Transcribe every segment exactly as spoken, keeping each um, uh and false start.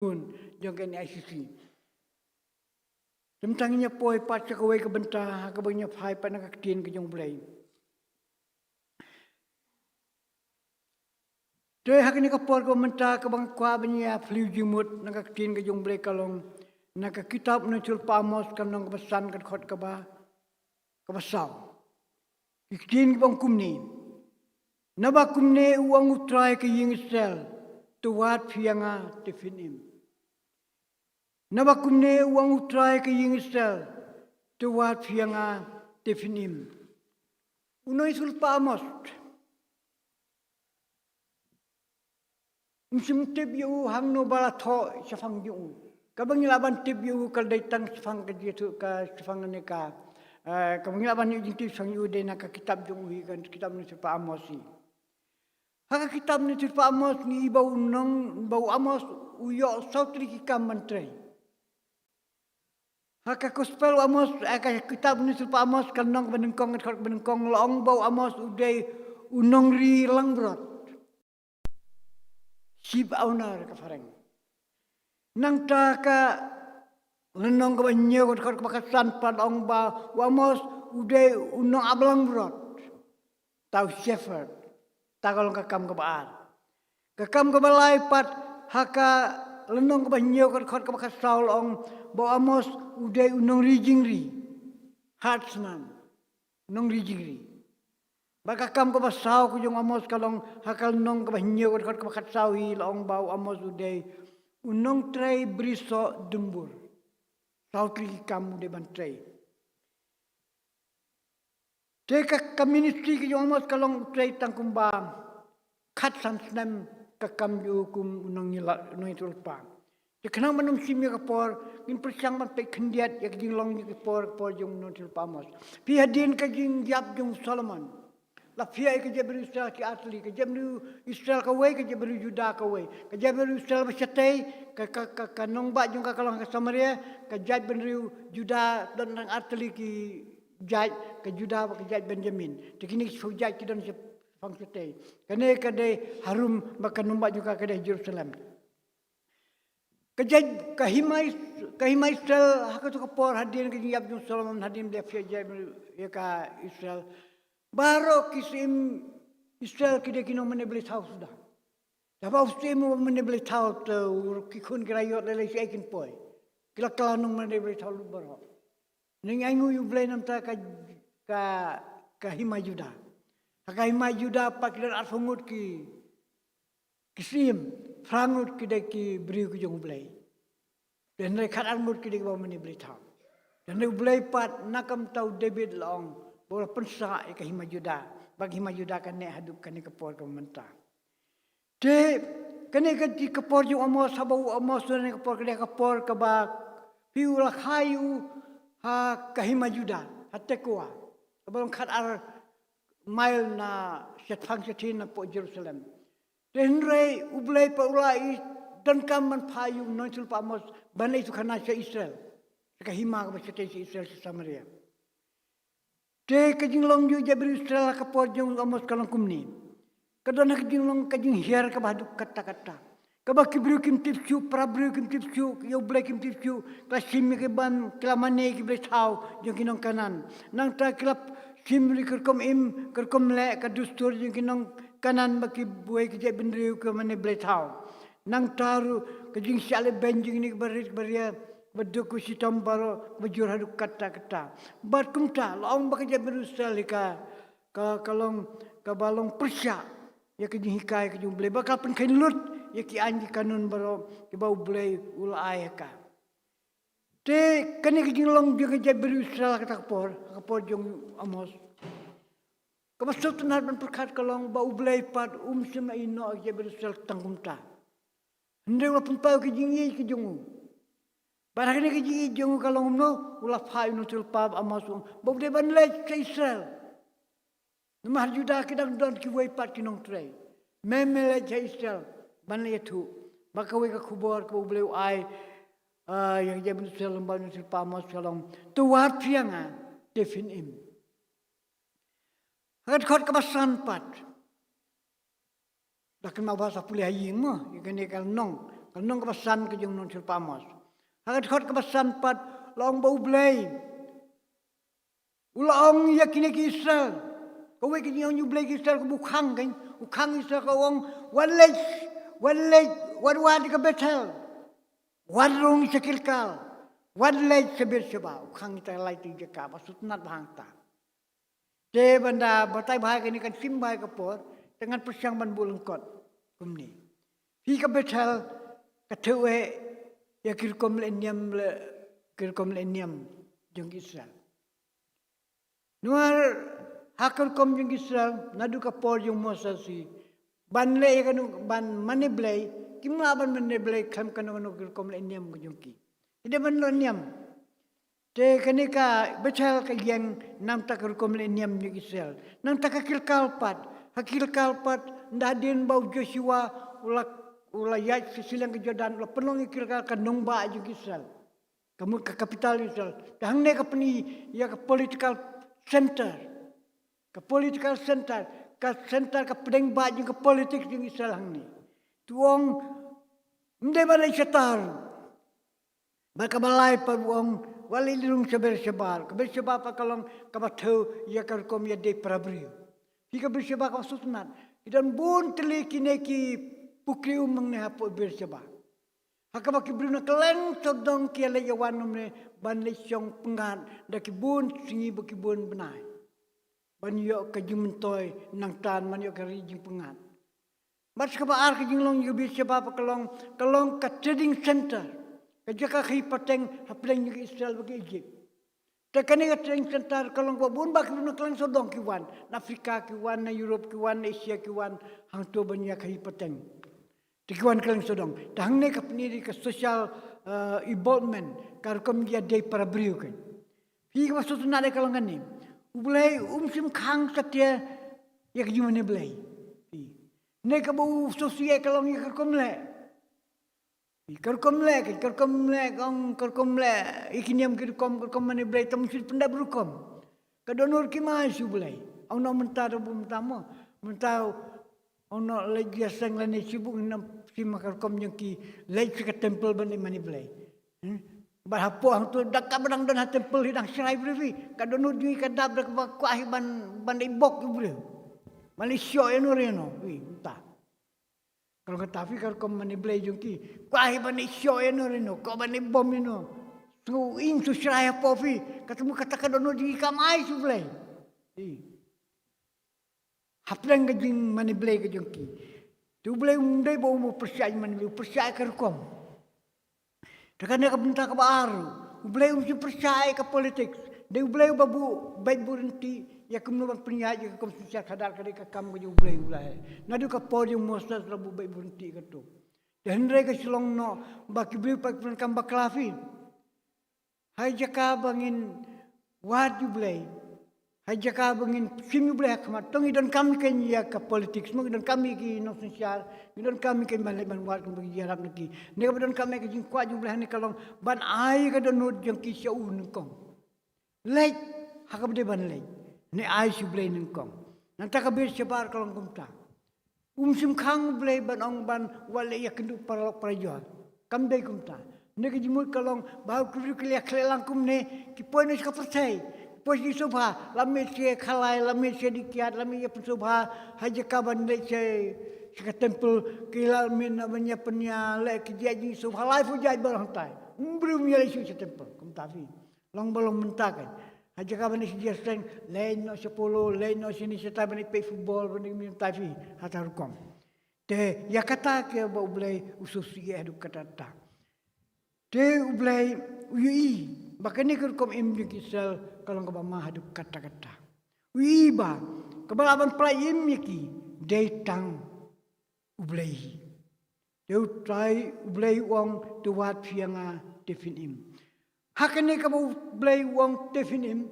jong ka N I C C. Te mynta ngin ïa poi pat sha kawei ka bynta ha kaba ngin ïa phai pat na ka ktien ka jong U Blei. Te ha kane ka por kaba mynta kaba nga kwah ban ïa phylliew jingmut na ka ktien ka jong U Blei ka long na ka kitab u nongïathuhlypa Amos ka lynnong kaba san ka dkhot kaba, kaba saw. Ki ktien kiba ong kumne. Naba kumne u ong U Trai ka ïing Israel, to wad phi ïa nga te phin im. Naba kumne u ong U Trai ka ïing Israel, to wad phi ïa nga te phin im. U nongïathuhlypa Amos. Ym shym tip ïa u hangno ba la thoh shaphang jong u. Kaba ngi lah ban tip ïa u ka dei tang shaphang ka jingïathuh ka shaphang kane ka. Eh, kaba ngi lah ban ïoh jingtip shaphang ïa u dei na ka kitab jong u hi ka kitab u nongïathuhlypa Amos hi. Ha ka kitab u nongïathuhlypa Amos ngi i ba u nong, ba u Amos u ïoh saw tylli ki kam ban trei. Ha ka gospel u Amos, ha ka kitab u nongïathuhlypa Amos ka lynnong kaba nyngkong, ka dkhot kaba nyngkong la ong ba u Amos u dei u nongri langbrot. Sheep owner ka phareng. Nangta ka lynnong kaba hynñiew ka dkhot kaba khatsan pat la ong ba u Amos u dei u nongap langbrot. Te u shepherd. Te ka long ka kam kaba ar. Ka kam kaba lai pat ha ka lynnong kaba hynñiew ka dkhot kaba khatsaw la ong ba u Amos u dei u nongri jingri. Herdsman. Nongri jingri. Bad ka kam kaba saw ka jong u Amos ka long ha ka lynnong kaba hynñiew ka dkhot kaba khatsaw hi la ong ba u Amos u dei u nongtrei brisoh dumbur. Saw tylli ki kam u dei ban trei. Te ka, ka ministry ka jong u Amos ka long u trei tang kumba khatsan snem ka kam jong u kum u nongïala, u nongïathuhlypa. Te khnang ban ym shim ïa ka por, ngin pyrshang ban peit khyndiat ïa ka jinglong ïa ka por, ka por jong u nongïathuhlypa Amos. Phi hadien ka jingïap jong u Solomon. La phiah ïa ka jaitbynriew Israel ki ar tylli, ka jaitbynriew Israel kawei, ka jaitbynriew Juda kawei. Ka jaitbynriew Israel ba shatei, ka, ka, ka, ka nongbah jong ka ka long ka Samaria, ka jaitbynriew Juda don tang ar tylli ki jait, ka Juda bad ka jait Benjamin. Te kine ki shiphew jait ki don shaphang shatei. Kane ka dei harum bad ka nongbah jong ka ka dei Jerusalem. Ka jait, ka hima Is-, ka hima Israel ha kato ka por hadien ka jingïap jong u Solomon hadien ba la phiah jait ïa ka Israel. Baroh ki syiem Israel ki dei ki nongmane blei thaw suda. Te haba u syiem u mane blei thaw te u, ki khun ki la ïoh lei lei shaei kin poi. Ki la kylla nongmane blei thaw lut baroh. Ngi ainguh ïa u Blei namar ka, ka, ka hima Juda. Ha ka hima Juda pat ki don arphew ngut ki, ki syiem, phra ngut ki dei ki briew ki jong u Blei. Te hynrei khatar ngut ki dei kiba mane blei thaw. Te hynrei u Blei pat na ka bynta u David la ong ba u la pynsah ïa ka hima Juda. Bad ka hima Juda ka neh haduh kane ka por kaba mynta. Te kane ka dei ka por jong u Amos, haba u Amos u, kane ka por ka dei ka por kaba phi u la kha ïa u ha ka hima Juda, ha Tekoa. Kaba long khatar mail na shatphang shathie napoh Jerusalem. Te hynrei u Blei pat u la i donkam ban phah ïa u nongïathuhlypa Amos ban leit ïathuhkhana sha Israel. Sha ka hima kaba shatei sha Israel sha Samaria. Te ka jinglong jong u jaitbynriew Israel ha ka por jong u Amos ka long kumne. Ka don ha ka jinglong ka jinghiar kaba haduh katta katta. Kaba ki briew kim tip shuh, para briew kim tip shuh, ïa u Blei kim tip shuh, ka la shim ïa ki ban, ki la mane ki blei thaw jong ki nong Kanaan. Nangta ki la shim ruh ka rukom im, ka rukom leh, ka dustur jong ki nong Kanaan bad kiwei ki jaitbynriew ki mane blei thaw. Nangta ruh ka jingshah lehbeiñ jong kine kiba rit kiba ria, ba duk ba shitom baroh, ba jur haduh katta katta. Bad kumta la ong ba ka jaitbynriew Israel hi ka, ka, ka long, kaba long pyrshah ïa ka jinghikai ka jong u Blei, ba ka pynkheiñ lut ïa ki aiñ ki kanun baroh kiba u Blei u la ai ha ka. Te kane ka jinglong jong ka jaitbynriew Israel ha kata ka por, ha ka por jong u Amos. Kaba sngewtynnat ban pyrkhat ka long ba u Blei pat um shym la ïehnoh ïa ka jaitbynriew Israel tang kumta. Hynrei u la pynpaw ka jingïeit ka jong u. Bad ha kane ka jingïeit jong u ka long kumno, u la phah ïa u nongïathuhlypa Amos u ong ba u dei ban leit sha Israel. Namar Juda ki dang don kiwei pat ki nongtrei. Me, me leit sha Israel ban leit ïathuh. Bad kawei ka khubor kaba u Blei u ai, ah, ïa ka jaitbynriew Israel lyngba u nongïathuhlypa Amos ka long, to wad phi ïa nga te phin im. Ha ka dkhot kaba san pat. Da kynmaw ba sa pule ha ïing mo, ïa kane ka lynnong. Ka lynnong kaba san ka jong u nongshun Amos. Ha ka dkhot kaba san pat la ong ba U Blei u la ong ïa kine ki Israel. Kawei ka jingong ïa U Blei ki Israel kaba u khang kein. U khang Israel ka ong, wat leit, wat leit, wat wad ïa ka Bethel. Wat rung sha Gilgal. Wat leit sha Beersheba. U khang ïa kita lai tylli ki jaka ba sngewtynnat bha hangta. Te ban da batai bha ïa kane kan shim bha ïa ka por. Te ngan pyrshang ban buh lyngkot kumne. Phi ka Bethel ka thew eh ïa ki rukom leh niam, leh ki rukom leh niam jong ki Israel. Namar ha ka rukom jong ki Israel naduh ka por jong u Moses hi, ban leh ïa kano, ban mane blei, kim lah ban mane blei khlem kano kano ka rukom leh niam ka jong ki. Ki dei ban leh niam. Te kane ka Bethel ka ïeng na ka bynta ka rukom leh niam jong ki Israel. Na ka bynta ka Gilgal pat, ha ka Gilgal pat, ynda hadien ba u Joshua u la, u la ïaid sha shiliang ka Jordan, u la pynlong ïa ka Gilgal ka nongbah jong ki Israel. Ka mut ka capital Israel. Te hangne ka pyni ïa ka political center. Ka political center, ka center ka pdeng bah jong ka politics jong Israel hangne. Te u ong, ym dei ban leit shata ruh. Bad kaba lai pat u ong, wat leit rung sha Beersheba. Ka Beersheba pat ka long kaba thew ïa ka rukom ïadei para briew. Phi ka Beersheba kaba sngewtynnat. Ki don bun tylli kine ki pukri um hangne hapoh Beersheba. Ha kaba ki briew na kylleng sawdong ki ïaleit ïawan hangne ban leit shong pyngngad da ki bun sngi bad ki bun bnai. Ban ïoh ka jingmyntoi nangta, ban ïoh ka ri jingpyngngad. Bad sa kaba ar ka jinglong jong ka Beersheba pat ka long, ka long ka trading center. Ka jaka khaïi pateng hapdeng jong ka Israel bad ka Egypt. Te kane ka trading center ka long kaba bun bah ki briew na kylleng sawdong ki wan. Na Africa ki wan, na Europe ki wan, na Asia ki wan, hangto ban ïa khaïi pateng. Te ki wan kylleng sawdong. Te hangne ka pyni ïa ka social, eh, involvement, ka rukom ïadei para briew kein. Phi kaba sngewtynnat ka long kane. U Blei um shym khang satia ïa ka jingmane blei. Phi. Ne kaba u sngewsih ka long ïa ka rukom leh. Phi, ka rukom leh, ka rukom leh, ka ong, ka rukom leh, ïa ki niam ki rukom, ka rukom mane blei, te um shym pyndep rukom. Ka dohnud kim ai sha U Blei. Ong noh mynta ruh bun mynta mo. Mynta ong noh leit jingïaseng lane shibun, ngin ym shim ha ka rukom jong ki, leit sha ka temple ban leit mane blei. Hmm? Bad hapoh hangto da kaba dang don ha temple hi dang shrai briew hi. Ka dohnud jong ngi ka dap da kaba kwah hi ban, ban leit bok ïa u briew. Ban leit shoh ïano re ïano. Wi, mynta. Ka long kata phi ka rukom mane blei jong ki. Kwah hi ban leit shoh ïano re ïano, kwah ban leit bom ïano. Sngew ing sngew shrai hapoh phi. Kata mut kata ka dohnud jong ki kam ai sha U Blei. Ih. Hapdeng ka jingmane blei ka jong ki. Te U Blei um dei ba u pyrshah jingmane blei, u pyrshah ka rukom. Te kane ka bynta kaba ar. U Blei um shym pyrshah ïa ka politics. Dei U Blei uba buh beit buh ryntih ïa kumno ban pynïaid ïa ka rukom synshar khadar, ka dei ka kam ka jong U Blei, U Blei. Naduh ka por jong u Moses la buh beit buh ryntih kato. Te hynrei ka shu long noh ba ki briew pat ki pyndonkam bakla phi. Ha jaka ba ngin wad ïa U Blei, ha jaka ba ngin shim ïa U Blei ha khmat, to ngi donkam kein ïa ka politics mo, ngi donkam ïa ki nongsynshar, ngi donkam kein ban leit ban wad, kumba ngi ïarap na ki. Ne kaba donkam ïa ka jingkwah jong U Blei hangne ka long ban ai ka dohnud jong ki sha u nyngkong. Leit ha kaba dei ban leit, ne ai sha U Blei nyngkong. Nangta ka Beersheba ka long kumta. Um shym khang U Blei ban ong ban wat leit ïakynduh paralok parajor. Kam dei kumta. Ne ka jingmut ka long ba ha ki briew ki la ïakhleh lang kumne, ki poi noh sha ka pyrthei, ki poi sha ki sngewbha, la mih sha khalai, la mih sha dikiat, la mih ïa pynsngewbha, ha jaka ban leit sha, sha ka temple, ki la mih noh ban ïa pynïaleh ki jait jingsngewbha, lai phew jait baroh hangtai. Um briew um ïaleit shuh sha temple, kumta phi. Long ba long mynta kein. Ha jaka ban leit sha jingïaseng, leit noh sha polo, leit noh shane shatai ban leit peit football, ban leit mynta phi, hata rukom. Te ïa kata kaba U Blei u sngewsih haduh katta katta. Te U Blei u ïohi ba kane ka rukom im jong ki Israel ka long kaba ma haduh katta katta. U ïohi ba kaba lah ban pynlait im ïa ki dei tang U Blei hi. Te U Trai, U Blei u ong, to wad phi ïa nga te phin im. Ha kane kaba U Blei u ong te phin im,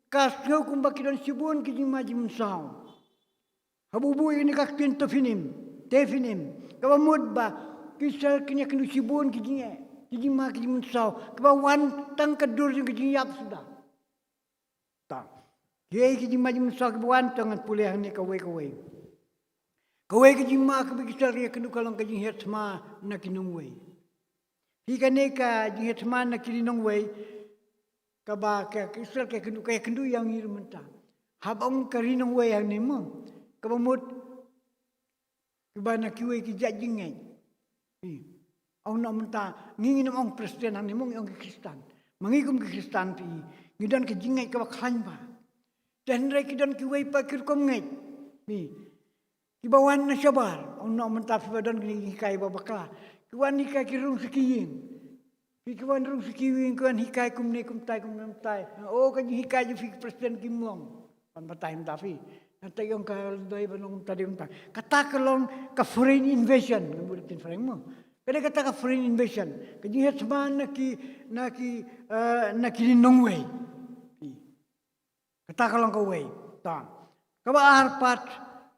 ka sngew kumba ki don shibun ki jingma jingmynsaw. Haba u buh ïa kane ka ktien to phin im, te phin im, kaba mut ba ki Israel kin ïakynduh shibun ki jingeh, ki jingma ki jingmynsaw, kaba wan tang ka dur jong ka jingïap suda. Tang. Kiei ki jingma jingmynsaw kiba wan, to ngan pule hangne kawei kawei. Kawei ka jingma kaba ki Israel kin ïakynduh ka long ka jinghiar thma na ki nongwei. Hi kane ka jingïathma na ki ri nongwei, kaba ka, ka Israel ka kynduh, ka kynduh ïa ngi ruh mynta. Haba ong ka ri nongwei hangne mo, kaba mut kiba na kiwei ki jait jingngeit. Ong noh mynta, ngi ngin ym ong Protestant hangne mo, ngi ong ki Khristan. Ma ngi kum ki Khristan phi, ngi don ka jingngeit kaba khlaiñ bha. Te hynrei ki don kiwei pat ki rukom ngeit. Kiba wan na shabar, ong noh mynta phi ba don kine ki jinghikai ba bakla. Ki wan hikai ki rung sha ki ïing. Phi ki wan rung sha ki ïing, ki wan hikai kumne kumtai kumne kumtai. O ka jinghikai jong phi ki Protestant kim long. Ban batai mynta phi. Nangta ïong ka dei ban long mynta dei mynta. Kata ka long ka foreign invasion. Ka bud ktien Phareng mo. Ka dei kata ka foreign invasion. Ka jingïathma na ki, na ki, eh, na ki nongwei. Kata ka long kawei. To. Kaba ar pat,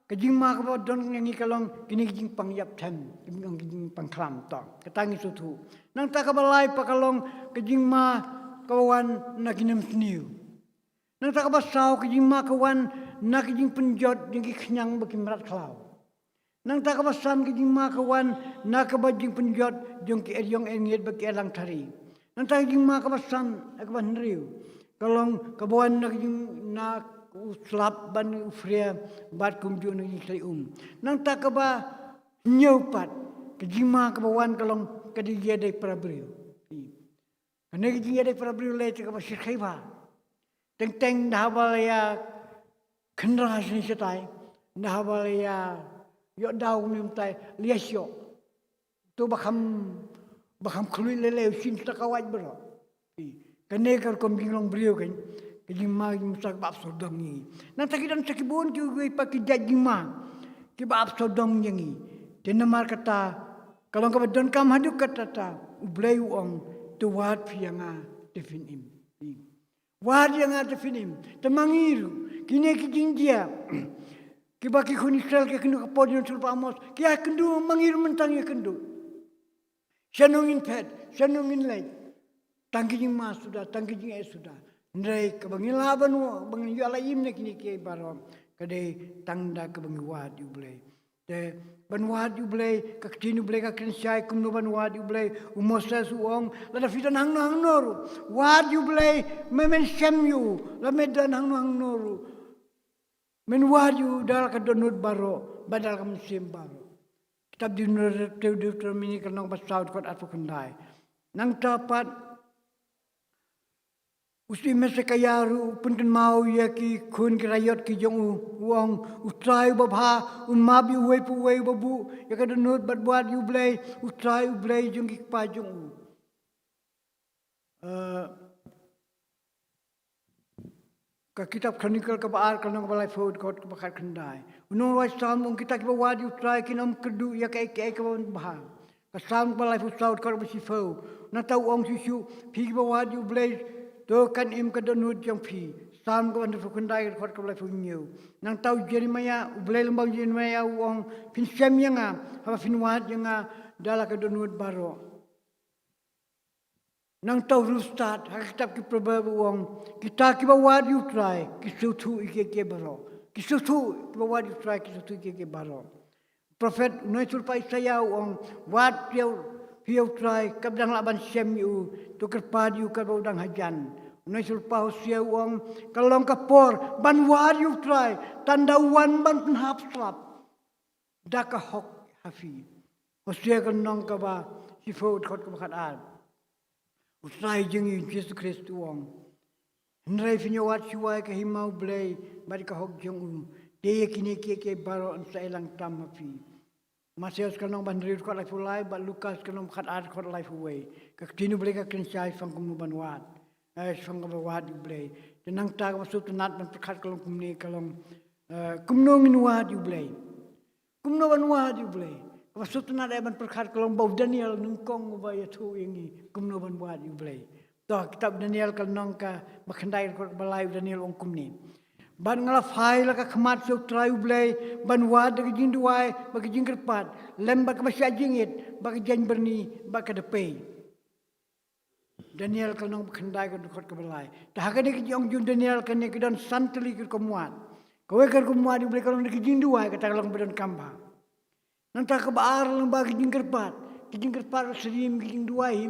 ka jingma kaba don ïa ngi ka long kine ki jingpang ïap them, ki jingpang khlam to. Kata ngi sngewthuh. Nangta kaba lai pat ka long ka jingma kaba wan na ki nemsniew. Nangta kaba saw ka jingma ka wan na ki jingpynjot jong ki khñiang bad ki mrad khlaw. Nangta kaba san ka jingma ka wan na kaba jingpynjot jong ki eriong eriet bad ki erlang thari. Nangta ka jingma kaba san, eh, kaba hynriew ka long kaba wan na ka jing, na u slap bad u phria bad kumjuh na ka jingkhlei um. Nangta kaba hynñiew pat ka jingma kaba wan ka long ka jingïadei para briew. Kane ka jingïadei para briew lei te kaba shyrkhei bha. Teng teng da haba la ïa khynra shane shatai, da haba la ïa ïoh daw kumne kumtai, la ïa shoh. To ba kham, ba kham khluit lei lei u shin sa ka wait baroh. Kane ka rukom jinglong briew kan, ka jingma jingmynsaw kaba ap sawdong ïa ngi. Nangta ki don sa ki bun kiwei pat ki jait jingma kiba ap sawdong ïa ngi. Te namar kata ka long kaba donkam haduh katta katta, U Blei u ong, to wad phi ïa nga te phin im. Wad ïa nga te phin im. Te ma ngi ruh kine ki jingjia kiba ki khun Israel ki kynduh ka por jong u Sulpa Amos, ki ïa kynduh, ma ngi ruh mynta ngi ïa kynduh. Shano ngin phet, shano ngin leit. Tang ki jingma suda, tang ki jingeh suda. Hynrei kaba ngi lah ban, ba ngin ïoh la im na kine kiei baroh, ka dei tang da kaba ngi wad ïa U Blei. Te ban wad ïa U Blei, ka ktien U Blei ka kren shai kumno ban wad ïa U Blei. U Moses u ong, lada phi don hangno hangno ruh, wad ïa U Blei, me men shem ïa u, lada me don hangno hangno ruh, men wad ïa u da la ka dohnud baroh bad da la ka mynsiem baroh. Kitab Deuteronomy, Deuteronomy ka lynnong ba saw, dkhot arphew khyndai. Nangta pat u Syiem Hesekiah ruh u pynkynmaw ïa ki khun ki raiot ki jong u, u ong, U Trai uba bha un map ïa uwei pa uwei uba buh ïa ka dohnud bad wad ïa U Blei, U Trai U Blei jong ki kpa jong u. Eh, ka kitab Chronicle kaba ar, ka lynnong kaba laiphew, dkhot kaba khatkhyndai. U nongrwai Salm u ong, kita kiba wad ïa U Trai kin ym kyrduh ïa kaei kaei kaba bha. Ka Salm kaba laiphew saw, dkhot kaba shiphew. Nangta u ong shuh shuh, phi kiba wad ïa U Blei, to kan im ka dohnud jong phi. Salm kaba hynriewphew khyndai, dkhot kaba laiphew hynñiew. Nangta u Jeremiah, u Blei lyngba u Jeremiah u ong, phin shem ïa nga haba phin wad ïa nga da la ka dohnud baroh. Nangta u Riewstad ha ka kitab ki Proverb u ong, kita kiba wad ïa U Trai ki sngewthuh ïa kiei kiei baroh. Ki sngewthuh, kiba wad ïa U Trai ki sngewthuh ïa kiei kiei baroh. Prophet u nongïasulpa Isaiah u ong, wad ïa U, phi ïa U Trai katba dang lah ban shem ïa u, to kyrpad ïa u katba u dang hajan. U nongïasulpa Hosea u ong, ka long ka por ban wad ïa U Trai, tang da u wan ban pynhap slap da ka hok ha phi. Hosea ka lynnong kaba shiphew, dkhot kaba khatar. U Trai jong ngi Jisu Khrist u ong, hynrei phin ïa wad shuwa ïa ka hima U Blei bad ka hok jong u, te ïa kine kiei kiei baroh yn sa ïalang tam ha phi. Mathaios ka lynnong ba hynriew, dkhot laiphew lai, bad Lukas ka lynnong ba khatar, dkhot laiphew wei. Ka ktien U Blei ka kren shai shaphang kumno ban wad, eh, shaphang kaba wad ïa U Blei. Te nangta kaba sngewtynnat ban pyrkhat ka long kumne, ka long, eh, kumno ngin wad ïa U Blei. Kumno ban wad ïa U Blei. Kaba sngewtynnat eh ban pyrkhat ka long ba u Daniel nyngkong uba ïathuh ïa ngi kumno ban wad ïa U Blei. To, kitab Daniel ka lynnong kaba khyndai, dkhot kaba lai, u Daniel u ong kumne. Bad nga la phai la ka khmat sha U Trai U Blei ban wad da ka jingduwai bad ka jingkyrpad, lem bad kaba shah jingit, bad ka jaiñbyrni bad ka dpei. Daniel ka lynnong ba khyndai, ka dkhot kaba lai. Te ha kane ka jingong jong u Daniel kane ka don san tylli ki rukom wad. Kawei ka rukom wad ïa U Blei ka long da ka jingduwai, kata ka long ba donkam bha. Nangta kaba ar lyngba ka jingkyrpad, ki jingkyrpad, syriem ki jingduwai hi.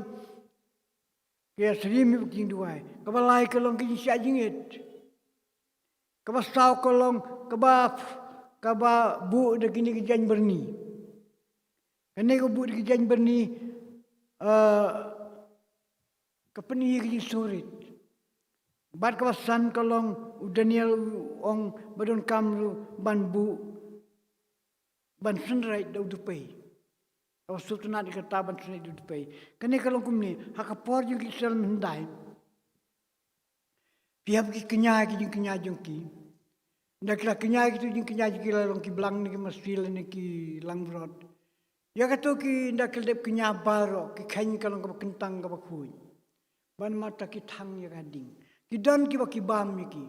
Ki syriem ki jingduwai. Kaba lai ka long ki jingshah jingit. Kaba saw ka long kaba, kaba buh da kine ki jaiñ byrni. Kane ka buh da ki jaiñ byrni, eh, ka pyni ïa ki jingsngewrit. Bad kaba san ka long u Daniel u ong ba donkam ruh ban buh, ban synreit da u dpei. Kaba sngewtynnat ïa kata ban synreit da u dpei. Kane ka long kumne, ha ka por jong ki Israel mynhyndai, phi hap ki kñia ki jingkñia jong ki. Ynda ki la kñia kitu jingkñia jong ki, la long ki blang ne ki masi ne ki langbrot. Ïa kato ki, ynda ki la dep kñia baroh, ki kheiñ ka long kaba kyntang kaba khuid. Bad namar kata ki thang ïa ka ding. Ki don kiba ki bam ïa ki.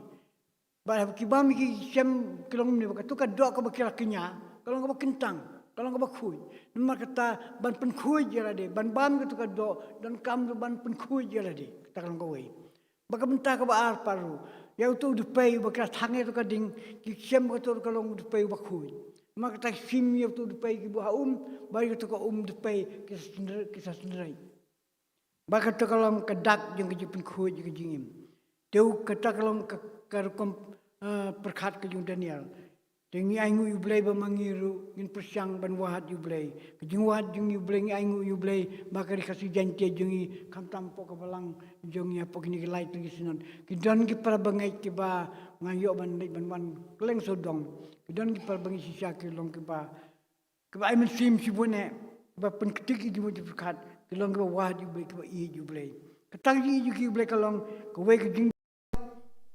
Bad haba ki bam ïa ki, ki shem, ki long ne ba kato ka doh kaba ki la kñia ka long kaba kyntang, ka long kaba khuid. Namar kata ban pynkhuid ïa lade, ban bam ïa kato ka doh, donkam ruh ban pynkhuid ïa lade. Kata ka long kawei. Bad ka bynta kaba ar pat ruh, ïa uto u dpei uba ki la thang ïa kato ka ding, ki shem ba kato ka long u dpei uba khuid. Namar kata ki shim ïa uto u dpei ki buh ha um, bad ïa kato ka um dpei ki sa synre-, ki sa synreit. Bad kata ka long ka dak jong ka jingpynkhuid ïa ka jingim. Te u kata ka long ka, ka rukom, eh, pyrkhat ka jong u Daniel. Te ngi ainguh ïa u Blei ba ma ngi ruh ngin pyrshang ban wad ïa u Blei. Ka jingwad jong ngi ïa u Blei, ngi ainguh ïa u Blei ba ka Ri Khasi Jaiñtia jong ngi, khamtam hapoh ka balang jong ngi, hapoh kine ki lai tylli ki synod, ki don ki para bangeit kiba nga ïoh ban leit ban wan kylleng sawdong. Ki don ki para bangeit shisha ki long kiba, kiba ai mynsiem shibun eh, kiba pynktik ïa ki jingmut jingpyrkhat, ki long kiba wad ïa u Blei, kiba ïeit ïa u Blei. Kata ka jingïeit ïa u Blei ka long kawei ka jing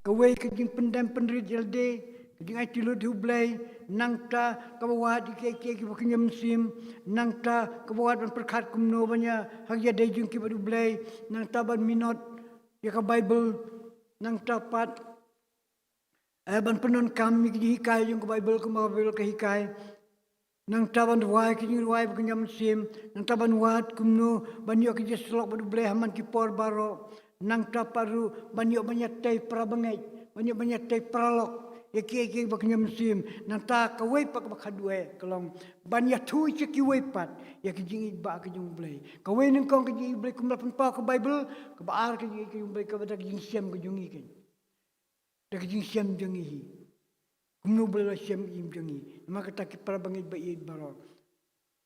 kawei ka jingpyndem pynrit ïa lade, ka jingaiti lut ha u Blei, nangta kaba wad ïa kiei kiei kiba kynja mynsiem, nangta kaba wad ban pyrkhat kumno ban ïa ha ka ïadei jong ki bad u Blei, nangta ban minot ïa ka Baibl, nangta pat, eh, ban pyndonkam ïa ki jinghikai jong ka Baibl kumba ka Baibl ka hikai. Nangta ban rwai ki jingrwai ba kynja mynsiem, nangta ban wad kumno ban ïoh ki jingïasyllok bad u Blei ha man ki por baroh, nangta pat ruh ban ïoh ban ïatei para bangeit, ban ïoh ban ïatei paralok ïa kiei kiei ba kynja mynsiem, nangta kawei pat kaba khatduh eh ka long ban ïathuh sha kiwei pat ïa ki jingïeit ba ka jong u Blei. Kawei nyngkong ka jingïeit u Blei kumba la pynpaw ka Baibl, kaba ar ka jingïeit ka jong u Blei kaba da ka jingshem ka jong ngi keiñ. Da ka jingshem jong ngi hi. Kumno u Blei u la shem im jong ngi. Namar kata ki para bangeit ba ïeit baroh,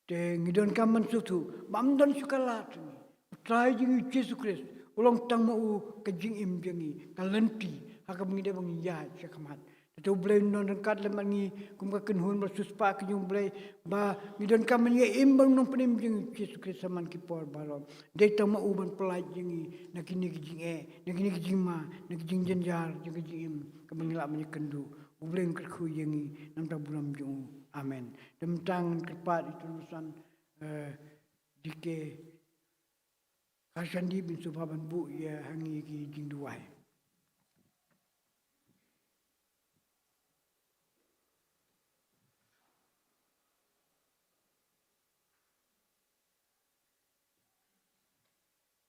te ngi donkam ban sngewthuh ba ym don shuh ka lad jong ngi. U Trai jong ngi u Jisu Khrist u long tang ma u ka jingim jong ngi, ka lynti ha kaba ngi dei ban ïaid shakhmat. Te u Blei un don ryngkat lem bad ngi kum ka kynhun ba la siewspah ka jong u Blei, ba ngi donkam ban ïa im bad u Nongpynim jong ngi u Jisu Khrist ha man ki por baroh. Dei tang ma u ban pyllait ïa ngi na kine ki jingeh, na kine ki jingma, na ki jingjynjar jong ka jingim kaba ngi lah ban ïakynduh. U Blei un kyrkhu ïa ngi namar ka burom jong u. Amen. Te mynta ngan kyrpad ïa u Trai ba san, eh, D K Kharshandi, ban sngewbha ban buh ïa ha ngi ki jingduwai.